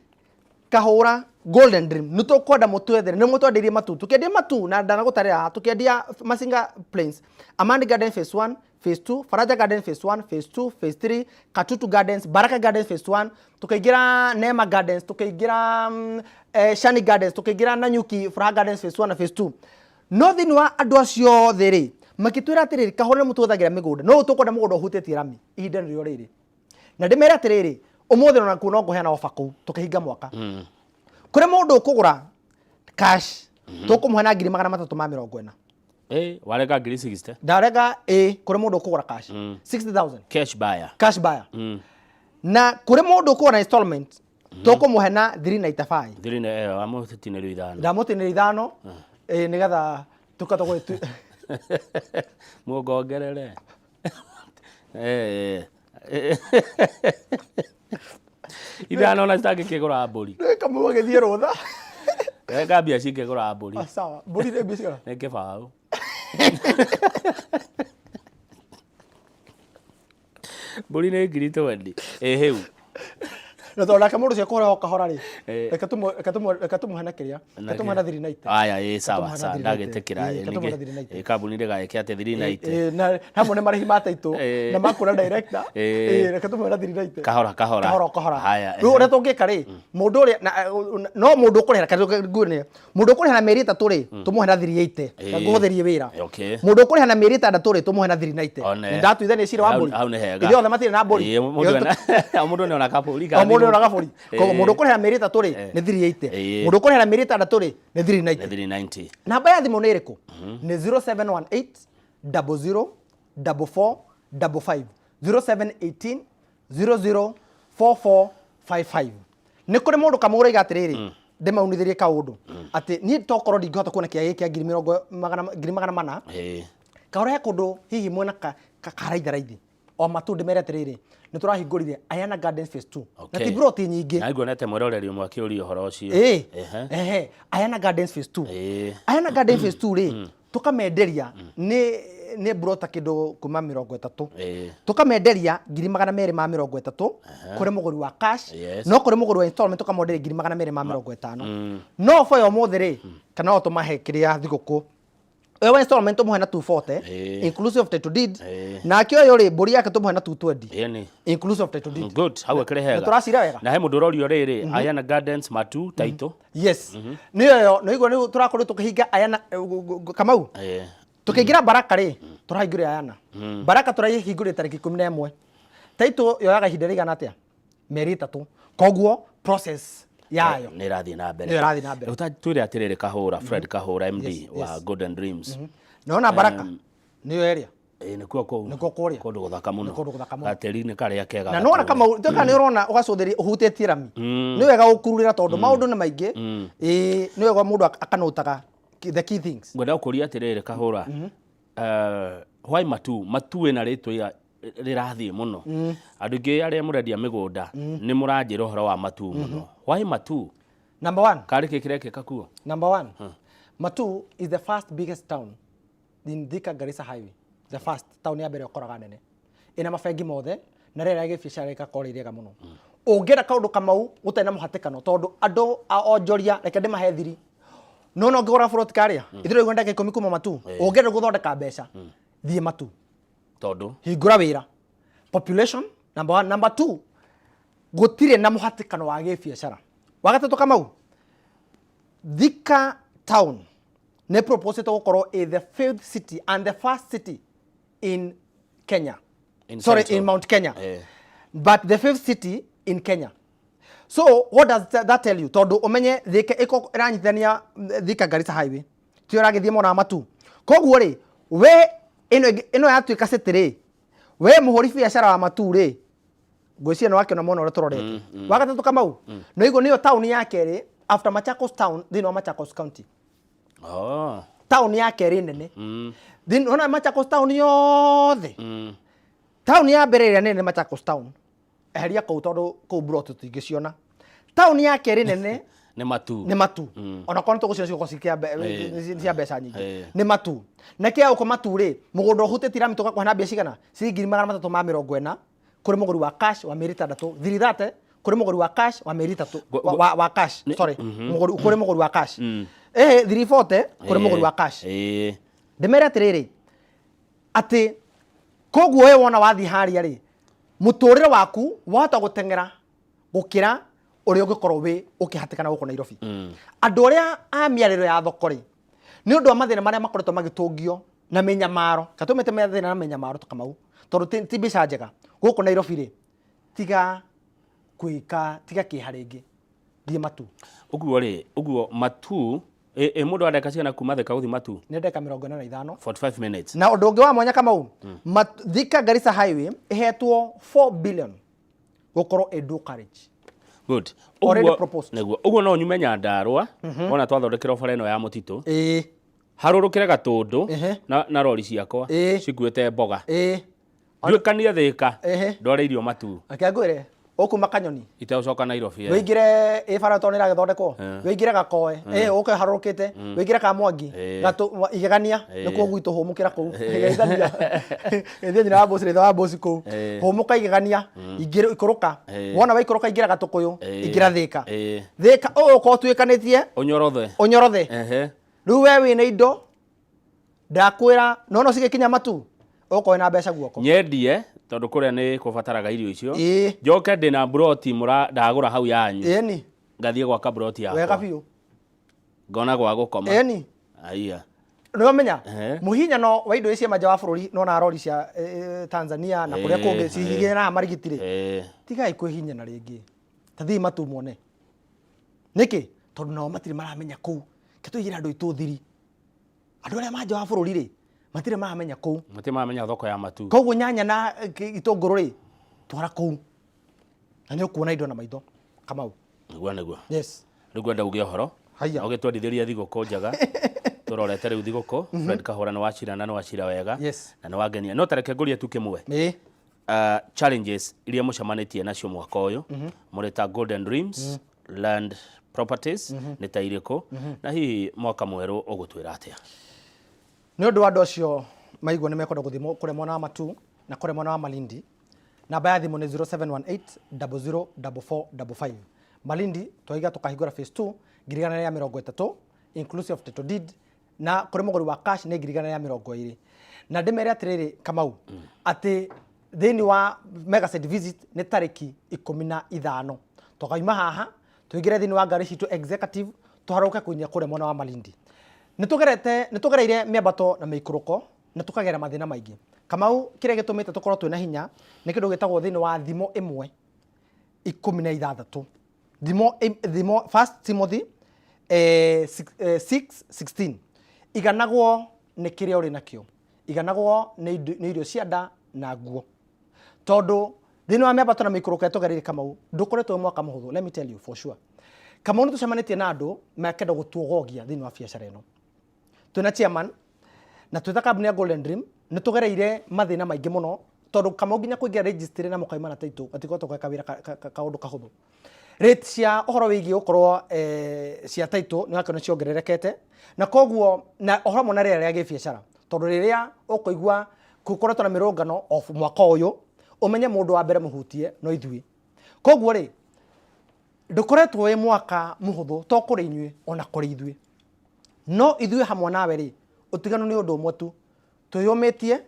Kahũra, Golden Dream, nĩ tũkwenda mũtwethere, nĩ mũtwendeirie matu, tũkĩendia matu na ndanagũtarĩra haha, tũkĩendia Masinga Plains, Amani Garden phase 1, phase 2, Faraja Garden phase 1, phase 2, phase 3, Katutu Gardens, Baraka Gardens phase 1, tukaingĩra Neema Gardens, tukaingĩra Shani Gardens, tukaingĩra Nanyuki Furaha Gardens phase 1 na phase 2. No thĩinĩ wa andũ acio othe rĩ, makĩtwĩra atĩrĩrĩ, Kahũra, nĩ mũtwethagĩra mĩgũnda, no tũkwenda mũgũnda ũhutĩtie rami. Ihinda nĩrĩo rĩrĩ, na ndĩmere atĩrĩrĩ, ũmũthĩ ona kuo no ngũheana ofa kũu tũkĩhinga mwaka. Kũrĩ mũndũ ũkũgũra cash, tũkũmũhe na 340,000. Warega ngiri 60. Ndarega ĩ, kũrĩ mũndũ ũkũgũra cash 60,000. Cash buyer. Cash buyer. Na kũrĩ mũndũ ũkũgũra na installment, tũkũmũhe na 395. Thiri nĩ ĩyo amũtinĩrio 5. Ndamũtinĩria 5 ĩ, nĩgetha tũkahota gwĩtu. Mũngongerere. 5 ona citangĩkĩgũra mbũri. Kamau agĩthiĩ rũtha. Rega mbia cingĩgũra mbũri. Ah, sawa, mbũri nĩ mbia cigana? Nĩ 0. Mbũri nĩ ngiri 20. Ĩ hĩu. Na tondũ nake mũndũ ũcio ekũhũra o kahora rĩ, reke tũmũhe na kĩrĩa, reke tũmũhe na 390. Aya, ĩ sawa. Tũmũhe na Sawa. 390. Ndagĩtĩkĩra. Ĩ, reke tũmũhe na 390. Ĩ, kambuni ndĩgagĩke atĩ 390. Ĩ, na hamwe nĩ marĩhi ma taitũ na makũra director. Ĩ, reke tũmũhe na 390. Kahora kahora. Kahora o kahora. Haya. Rĩu ũrĩa tũngĩka rĩ, mũndũ ũrĩa no mũndũ ũkũrĩhĩra, kana nguone mũndũ ũkũrĩha na mĩeri 3 rĩ, tũmũhe na 380. Ngũhũthĩrie wĩra. Mũndũ ũkũrĩha na mĩeri 6 rĩ, tũmũhe na 390. One. Nĩ ndatuithania cira wa mbũri. Hau nĩ hega. Ithuĩ othe matirĩ na mbũri. Ĩ, mũndũ nĩ ona kabũri. O mũndũ nĩ ona kabũri. Koguo mũndũ ũkũrĩha na mĩeri 3 rĩ, nĩ 380. Mũndũ ũkũrĩha na mĩeri 6 rĩ, nĩ 390. Nĩ 390. Namba ya thimũ nĩ ĩrĩkũ? Nĩ 0718 00 44 55, 0718 00 44 55. Nĩ kũrĩ mũndũ kamũra iga atĩrĩrĩ, ndĩmaunithĩrie kaũndũ atĩ niĩ tokorwo ndingĩhota kuona kĩaya gĩkĩ kĩa ngiri mĩrongo magana, 400,000. Kahora he kũndũ hihi mwena karaitharaithi o matu, ndĩmere atĩrĩrĩ, nĩ tũrahingũrire Ayana Gardens phase 2 na ti broti nyingĩ. Na nguonete mwĩroreri ũmwe akĩũria ũhoro ũcio. Ĩ, ehe, Ayana Gardens phase 2. Ayana Gardens phase 2 rĩ, tũkamenderia nĩ brota kĩndũ kuma 30. Tũkamenderia 230,000 kũrĩ mũgũri wa cash. No kũrĩ mũgũri wa installment tũkamwenderia 250,000. No ofa ya ũmũthĩ rĩ, kana no tũmahe kĩrĩa thigũkũ ũyũ wa installment tũmũhe na 240 inclusive of title deed. Nake ũyũ rĩ, mbũri yake tũmũhe na 220 Ĩni. inclusive of title deed. Good, hau akĩrĩ hega. Na tũracira wega. Na he mũndũ ũrorio rĩrĩ, Ayana Gardens Matu title. Yes, nĩyo ĩyo nĩigua nĩ tũrakorwo tũkĩhinga Ayana, Kamau. Tũkĩingĩra Baraka rĩ, tũrahingũrĩra Ayana Baraka, tũrahingũrĩra tarĩki 11. Taitũ yoyaga ihinda rĩigana atĩa? Mĩeri 3. Koguo process yayo nĩ ĩrathiĩ na mbere. Nĩyo ĩrathiĩ na mbere. Rĩu ta twĩre atĩrĩrĩ, Kahũra, Fred Kahũra, MD Yes, wa yes. Golden Dreams. Naona Baraka nĩyo ĩrĩa. Ĩĩ, nĩkuo kũu. Nĩkuo kũrĩa. Kũndũ gũthaka mũno. Nĩ kũndũ gũthaka mũno. Gatĩri-inĩ karĩa kega. Na nona gatũre. Kamau tuĩka nĩ ũrona ũgacũthĩria ũhutĩtie rami, nĩ wega gũkururĩra tondũ maũndũ nĩ maingĩ. Ĩĩ, nĩ wega mũndũ akanotaga the key things. Ngwenda gũkũria atĩrĩrĩ Kahũra, why Matuu? Matuu ĩna rĩtwa rĩrathiĩ mũno. Andũ aingĩ arĩa mũrendia mĩgũnda nĩ mũranjĩra ũhoro wa Matuu mũno. Why Matuu? Number one. Karĩ kĩ kĩrekĩka kuo? Number one, Matuu is the first biggest town in Thika Garissa Highway. The first town ya mbere ũkoraga nene. Ĩna mabengi mothe na rĩera rĩa gĩbiacara rĩgakorwo rĩ rĩega mũno. Ũngĩenda kaũndũ kamau gũtarĩ na mũhatĩkano tondũ andũ a onjoria reke ndĩmahe thiri. No no ngĩgũra buroti karĩa ithuĩ rĩu ndagĩka 10 kuma Matuu. Ũngĩenda gũthondeka mbeca thiĩ Matuu. Tondũ hingũra wĩra. Population number one. Number two, gũtirĩ na mũhatĩkano wa gĩbiacara. Wa gatatũ Kamau, Thika town nĩ proposed gũkorwo ĩ the fifth city and the first city in Kenya. In Sorry, Central. in Mount Kenya. Eh. But the fifth city in Kenya. So what does that tell you? Tondũ ũmenye Thika ĩko ĩranyitithania Thika Garissa Highway. Tiyo ĩragĩthiĩ mwena wa Matuu. Koguo rĩ, we ĩno ĩno yatuĩka city rĩ, we mũhũri biacara wa Matuu rĩ, ngwĩciria nĩ wakĩona mwena ũrĩa tũrorete. Wa gatatũ Kamau, nĩ ũigua nĩyo taũni ya kerĩ after Machakos town thĩinĩ wa Machakos County. Oh. Taũni ya kerĩ nene. Thĩinĩ ona Machakos town yothe. Taũni ya mbere ĩrĩa nene nĩ Machakos town. Eheria kũu tondũ kũu plot tũtingĩciona. Taũni ya kerĩ nene Nĩ Matuu. Nĩ Matuu. Ona korwo nĩ tũgũciona cigokorwo cia mbeca nyingĩ. Eh. Nĩ Matuu. Na kĩa gũkũ Matuu rĩ, mũgũnda ũhutĩtie rami tũgakũhe na mbia cigana? Ciringi 340,000 kũrĩ mũgũri wa cash wa mĩeri 6, 330 kũrĩ mũgũri wa cash wa mĩeri 3 wa cash, sorry, mũgũri kũrĩ mũgũri wa cash. 340 kũrĩ mũgũri wa cash. Eh. Ndĩmere atĩrĩrĩ, atĩ koguo we wona wathiĩ harĩa rĩ, mũtũrĩre waku wahota gũteng'era gũkĩra ũrĩa ũngĩkorwo wĩ ũkĩhatĩkana gũkũ Nairobi. Andũ arĩa a mĩarĩro ya thoko rĩ, nĩ ũndũ wa mathĩna marĩa makoretwo magĩtũngio na mĩnyamaro, katũmĩte mathĩna na mĩnyamaro ta Kamau, tondũ ti mbeca njega gũkũ Nairobi rĩ, tiga kwĩka, tiga kĩeha rĩngĩ, thiĩ Matuu. Ũguo rĩ, ũguo Matuu, ĩ mũndũ areka cigana kuma Thika gũthiĩ Matuu? Nĩ ndagĩka 45. 45 minutes. Na ũndũ ũngĩ wa mwanya Kamau, Thika Garissa Highway ĩhetwo 4 billion gũkorwo ĩ dual carriage. Good. Already Ũguo proposed. Nĩguo. Ũguo no nyume Nyandarua, wona twathondekerwo bara ĩno ya mũtitũ. Harũrũkĩre Gatũndũ na rori ciakwa cikuĩte mboga. Nduĩkanie Thika, ndware irio Matuu. Reke ngwĩre, ũkuma Kanyoni. Itegũcoka Nairobi. Wĩingĩre ĩ bara tondũ nĩ ĩragĩthondekwo. Wĩingĩre Gakoe, ũke harũrũkĩte, wĩingĩre Kamwangi, Igegania, nĩkuo gwitũ hũmũkĩra kũu. Geithania. Geithia nyina wa Mbosi na ithe wa Mbosi kũu. Hũmũka Igegania, ingĩra ikũrũka. Wona waikũrũka ingĩra Gatũkũyũ, ingĩra Thika. Thika ũũ ũkorwo ũtuĩkanĩtie, Ũnyorothe. Ũnyorothe. Rĩu we wĩna indo, ndakwĩra, no no cigĩkinya Matuu, ũkorwo wĩna mbeca guoko. Nyendie, tondũ kũrĩa nĩ kũbataraga irio icio. Njoke ndĩna mburoti ndagũra hau yanyu. Ngathiĩ gwaka mburoti yakwa. Wega biũ. Ngona gwa gũkoma. Aiya. Nĩ wamenya? Mũhinyano wa indo ici cia manja wa bũrũri nona rori cia Tanzania na kũrĩa kũngĩ cihihinyana marigiti rĩ. Tigai kwĩhinyana rĩngĩ. Ta thiĩ Matuu muone. Nĩkĩ? Tondũ nao matirĩ maramenya kũu. Ke tũigĩre andũ aitũ thiri. Andũ arĩa manja wa bũrũri rĩ, matirĩ maramenya kũu. Matirĩ maramenya thoko ya Matuu. Koguo nyanya na itũngũrũ rĩ, twara kũu. Na nĩ ũkuona indo na maitho. Kamau. Nĩguo, nĩguo. Yes. Rĩu ngwenda uge ũhoro. Haiya. Na ũgĩtwendithĩria thigũkũ njega. Tũrorete rĩu thigũkũ. Fred Kahũra nĩ wacira na nĩ wacira wega. Yes. Na nĩ wangenia. No tareke ngũrie tu kĩmwe. Challenges iria mũcemanĩtie nacio mwaka ũyũ, mũrĩ ta Golden Dreams, Land Properties, nĩ ta irĩkũ? Na hihi mwaka mwerũ ũgũtwĩra atĩa? Nĩ ũndũ wa andũ acio maigua nĩ mekwenda gũthiĩ kũrĩa mwena wa Matuu na kũrĩa mwena wa Malindi, namba ya thimũ nĩ 0718 00 44 55. Malindi twaiga tũkahingũra phase 2 1,130 inclusive of title deed, na kũrĩ mũgũri wa cash nĩ 120,000. Na ndĩmere atĩrĩrĩ Kamau, atĩ thĩinĩ wa mega site visit nĩ tarĩki 15, tũkauma haha tũingĩre thĩinĩ wa ngari citũ executive tũharũke kũinya kũrĩa mwena wa Malindi. Nĩ tũgerete, nĩ tũgereire mĩambato na mĩikũrũko na tũkagera mathĩna maingĩ. Kamau, kĩrĩa gĩtũmĩte tũkorwo twĩna hinya nĩ kĩndũ gĩtagwo thĩinĩ wa Thimo 1:16. Thimo, Thimo, First Timothy 6:16. Iganagwo nĩ kĩrĩa ũrĩ nakĩo. Iganagwo nĩ irio cia nda na nguo, tondũ thĩinĩ wa mĩambato na mĩikũrũko ĩrĩa tũgereire, Kamau, ndũkoretwo wĩ mwaka mũhũthũ. Let me tell you for sure, Kamau, nĩ tũcemanĩtie na andũ makenda gũtuogogia thĩinĩ wa biacara ĩno. Twĩna chairman na twĩta kambuni ya Golden Dream nĩ tũgereire mathĩna maingĩ mũno, tondũ Kamau, nginya kũingĩra registry na mũkaima na title gatikoragwo ge kawĩra kaũndũ kahũthũ. Rate cia ũhoro wĩgiĩ gũkorwo cia title nĩ wakĩona ciongererekete, na koguo na ũhoro hamwe na rĩera rĩa gĩbiacara, tondũ rĩrĩa ũkũigua gũkoretwo na mĩrũngano of mwaka ũyũ, ũmenye mũndũ wa mbere mũhutie no ithuĩ. Koguo rĩ, ndũkoretwo wĩ mwaka mũhũthũ, to kũrĩ inyuĩ, ona kũrĩ ithuĩ. No ithuĩ hamwe nawe rĩ, ũtiganu nĩ ũndũ ũmwe tu: twĩyũmĩtie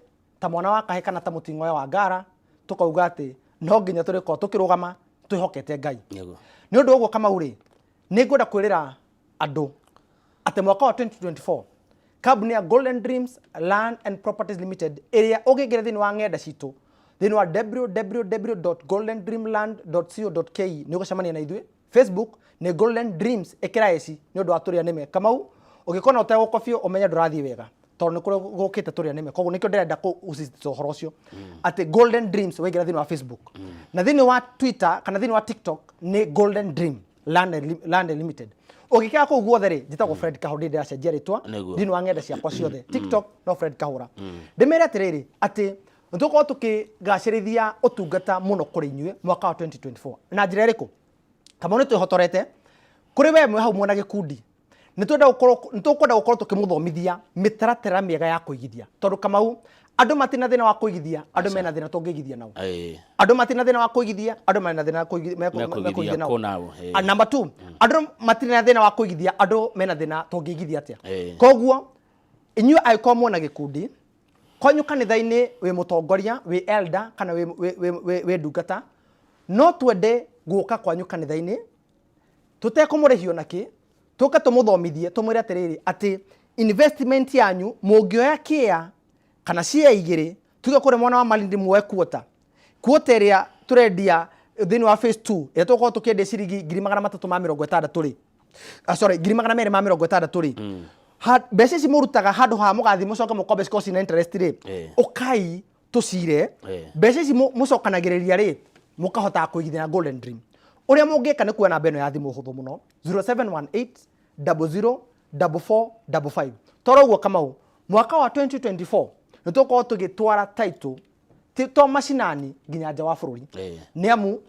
ta mwana wa kahe kana ta mũting'oe wa ngara, tũkauga atĩ no nginya tũrĩkorwo tũkĩrũgama twĩhokete Ngai. Nĩ ũndũ ũguo, Kamau rĩ, nĩ ngwenda kwĩrĩra andũ atĩ mwaka wa 2024 kambuni ya Golden Dreams Land and Properties Limited, ĩrĩa ũngĩingĩra thĩinĩ wa ng'enda citũ, thĩinĩ wa www.goldendreamland.co.ke, nĩ ũgũcemania na ithuĩ. Facebook nĩ Golden Dreams, ĩkĩra eci nĩ ũndũ wa tũrĩa nĩme. Kamau, ũngĩkona ũtegũkobio, ũmenye ndũrathiĩ wega, tondũ nĩ kũrĩ gũkĩte tũrĩa nĩme. Koguo nĩkĩo ndĩrenda kũsisitiza ũhoro ũcio atĩ Golden Dreams waingĩra thĩinĩ wa Facebook, na thĩinĩ wa Twitter kana thĩinĩ wa TikTok nĩ Golden Dream Land and Limited. Ũngĩkĩra kũu guothe rĩ, njĩtagwo Fred Kahũra, ndĩracenjia rĩtwa. Thĩinĩ wa ng'enda ciakwa ciothe, TikTok no Fred Kahũra. Ndĩmere atĩrĩrĩ, atĩ nĩtũgũkorwo tũkĩgacĩrithia ũtungata mũno kũrĩ inyuĩ mwaka wa 2024. Na njĩra ĩrĩkũ, Kamau? Nĩ twĩhotorete kũrĩ we mwe hau mwena gĩkundi, nĩ tũkwenda gũkorwo tũkĩmũthomithia mĩtaratara mĩega ya kũigithia, tondũ Kamau, andũ matina thĩna wa kũigithia, andũ mena thĩna tũngĩigithia nao. Andũ matina thĩna wa kũigithia, andũ mena thĩna Mekũigithia mekũigithia nao. Kũ nao. Ah, number two, andũ matirĩ na thĩna wa kũigithia, andũ mena thĩna tũngĩigithia atĩa. Koguo inyuĩ angĩkorwo mwena gĩkundi kwanyu kanitha-inĩ, wĩ mũtongoria, wĩ elder kana wĩ ndungata, no twende gũka kwanyu kanitha-inĩ tũtekũmũrĩhio nakĩ, tũke tũmũthomithie, tũmwĩre atĩrĩrĩ, atĩ investment yanyu mũngĩoya kĩa kana cia igĩrĩ, tuge kũrĩ mwena wa Malindi, muoe quarter ĩrĩa tũrendia thĩinĩ wa phase 2, ĩrĩa tũgũkorwo tũkĩendia ciringi 360,000 rĩ, ah, sorry, 260,000 rĩ, mbeca ici mũrutaga handũ ha mũgathiĩ mũcoke mũkombe cikorwo cina interest rĩ, ũkai tũcire. Mbeca ici mũcokanagĩrĩria rĩ, mũkahotaga kũigithia na Golden Dream. Ũrĩa mũngĩka nĩ kuoya namba ĩno ya thimũ hũthũ mũno, 0718 00 44 55. Toro ũguo, Kamau, mwaka wa 2024 nĩ tũgũkorwo tũgĩtwara title ti to macinani, nginya nja wa bũrũri. Nĩ amu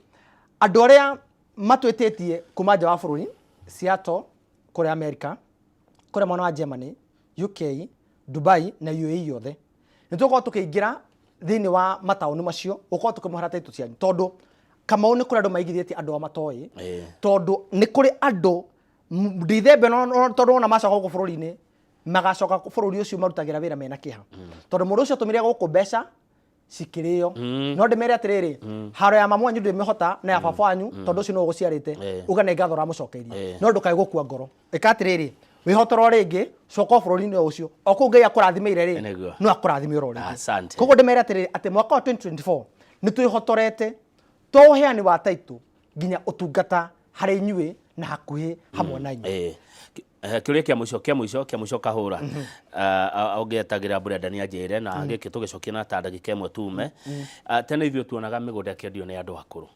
andũ arĩa matwĩtĩtie kuma nja wa bũrũri, Seattle kũrĩa America, kũrĩa mwena wa Germany, UK, Dubai na UAE yothe, nĩ tũgũkorwo tũkĩingĩra thĩinĩ wa mataũni macio gũkorwo tũkĩmũhera title cianyu, tondũ Kamau, nĩ kũrĩ andũ maigithĩtie andũ ao matoĩ. Tondũ nĩ kũrĩ andũ ndithembe tondũ wona macoka gũkũ bũrũri-inĩ, magacoka bũrũri ũcio marutagĩra wĩra mena kĩeha, tondũ mũndũ ũcio atũmire gũkũ mbeca cikĩrĩo. No ndĩmere atĩrĩrĩ, haro ya mamu wanyu ndĩmĩhota na ya baba wanyu, tondũ ũcio nĩwe ũgũciarĩte. Uga nĩ ngatho ũramũcokeiria. No ndũkae gũkua ngoro. Ĩka atĩrĩrĩ, wĩhotoro rĩngĩ, coka o bũrũri-inĩ o ũcio, o kũu Ngai akũrathimĩire rĩ, no akũrathime oro rĩngĩ. Koguo ndĩmere atĩrĩrĩ, atĩ mwaka wa 2024 nĩ twĩhotorete to ũheani wa title, nginya ũtungata harĩ inyuĩ na hakuhĩ hamwe na inyuĩ. Kĩũria kĩa mũico Kahũra, ũngĩetagĩra Brenda nĩ anjĩre na gĩkĩ tũgĩcokia na ta ndagĩka ĩmwe tume. Ah, tene ithuĩ tuonaga mĩgũnda ĩkĩendio nĩ andũ akũrũ,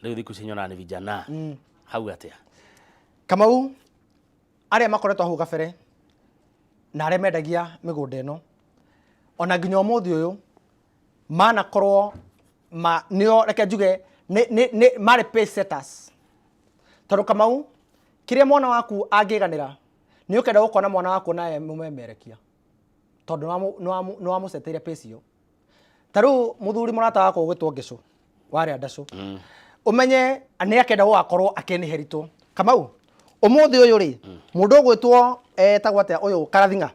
rĩu thikũ ici nyonaga nĩ vijana. Hau atĩa? Kamau, arĩa makoretwo hau gabere na arĩa mendagia mĩgũnda ĩno ona nginya ũmũthĩ ũyũ manakorwo ma nĩo, reke njuge nĩ marĩ pace setters, tondũ Kamau, kĩrĩa mwana waku angĩganĩra, nĩ ũkenda gũkona mwana waku nawe mũmemerekia, tondũ nĩ wamũceteire pace ĩyo. Ta rĩu mũthuri mũrata wakwa ũgwĩtwo Ngĩcũ warĩa ndacũ, ũmenye nĩ akenda gũgakorwo akĩnĩheritwo. Kamau, ũmũthĩ ũyũ rĩ, mũndũ ũgwĩtwo etagwo atĩa ũyũ, Karathinga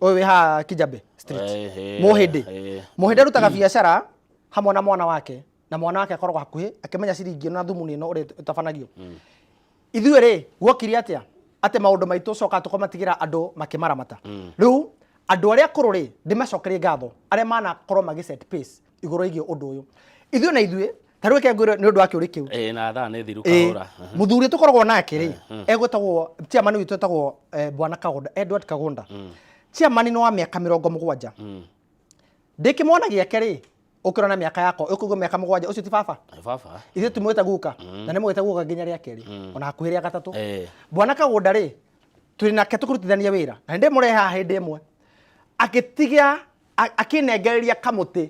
ũyũ wĩ haha Kijabe Street, Mũhĩndĩ. Mũhĩndĩ arutaga biacara hamwe na mwana wake, na mwana wake akoragwo hakuhĩ akĩmenya ciringi ĩno na thumuni ĩno ũrĩa ĩtabanagio. Ithuĩ rĩ, guokire atĩa atĩ maũndũ maitũ coka tũkamatigĩra andũ makĩmaramata? Rĩu andũ arĩa akũrũ rĩ, ndĩmacokerie ngatho arĩa manakorwo magĩ set pace igũrũ rĩgiĩ ũndũ ũyũ. Ithuĩ na ithuĩ ta rĩu reke ngwĩre nĩ ũndũ wa kĩũria kĩu. Na thaa nĩ thiru. Kahũra. Mũthuri tũkoragwo nake rĩ, egwĩtagwo chairman witũ, etagwo bwana Kagunda, Edward Kagunda. Chairman nĩ wa mĩaka 70. Ndĩ kĩmwana gĩake rĩ, ũkĩrona mĩaka yakwa ũkũigua mĩaka 7, ũcio ti baba? Nĩ baba. Ithuĩ tũmwĩte guka, na nĩ mwĩte guka nginya rĩa kerĩ, ona hakuhĩ rĩa gatatũ. Bwana Kagũnda rĩ, twĩ nake tũkĩrutithania wĩra, na nĩ ndĩmũrehe haha hĩndĩ ĩmwe akĩtiga akĩnengereria kamũtĩ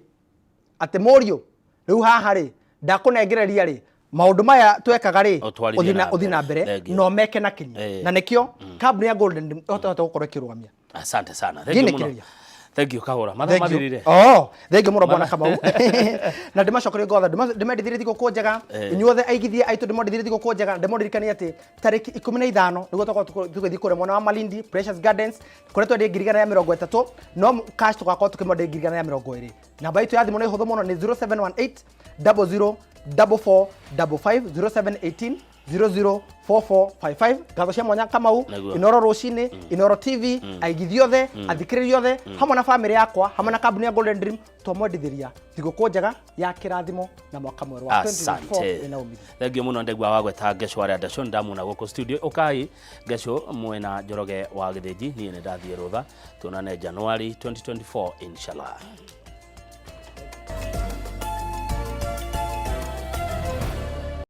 atĩ mũriũ, rĩu haha rĩ, ndakũnengereria rĩ, maũndũ maya twekaga rĩ, Ũtwarithie na ũthiĩ na mbere. mbere Thank you. na ũmeke na kinyi. Na nĩkĩo kambuni ya Golden Dream ĩhotete gũkorwo ĩkĩrũgamia. Asante sana. Thank you mũno. Ngĩnĩkĩrĩria. Thank you, Kahũra. Mathaa Thank you. mathirire. Oh, thank you mũno, bwana Kamau. Na ndĩmacokerie ngatho, ndĩmendithirie thigũkũ njega. Inyuothe aigithia aitũ, ndĩmwendithirie thigũkũ njega. Ndĩmũririkanie atĩ tarĩki 15 nĩguo tũgakorwo tũgĩthiĩ kũrĩa mwena wa Malindi, Precious Gardens, kũrĩa twendie 130,000, no cash tũgakorwo tũkĩmwenderia 120,000. Namba itũ ya thimũ nĩ hũthũ mũno, nĩ 0718 00 44 55, 0718 004455. Ngatho cia mwanya, Kamau. Nĩguo. Inoro rũcinĩ, Inoro TV, aigithia othe, athikĩrĩria othe, hamwe na bamĩrĩ yakwa, hamwe na kambuni ya Golden Dream, twamwendithĩria thigũkũ njega ya kĩrathimo na mwaka mwerũ wa 2024 Asante. wĩna umithio. Thank you mũno. Ndegua wa gweta Ngeco arĩa Ndeco ndamuna gũkũ studio. Ũkai Ngeco mwena Njoroge wa Gĩthĩnji. Niĩ nĩ ndathiĩ rũtha, tuonane January 2024 inshallah.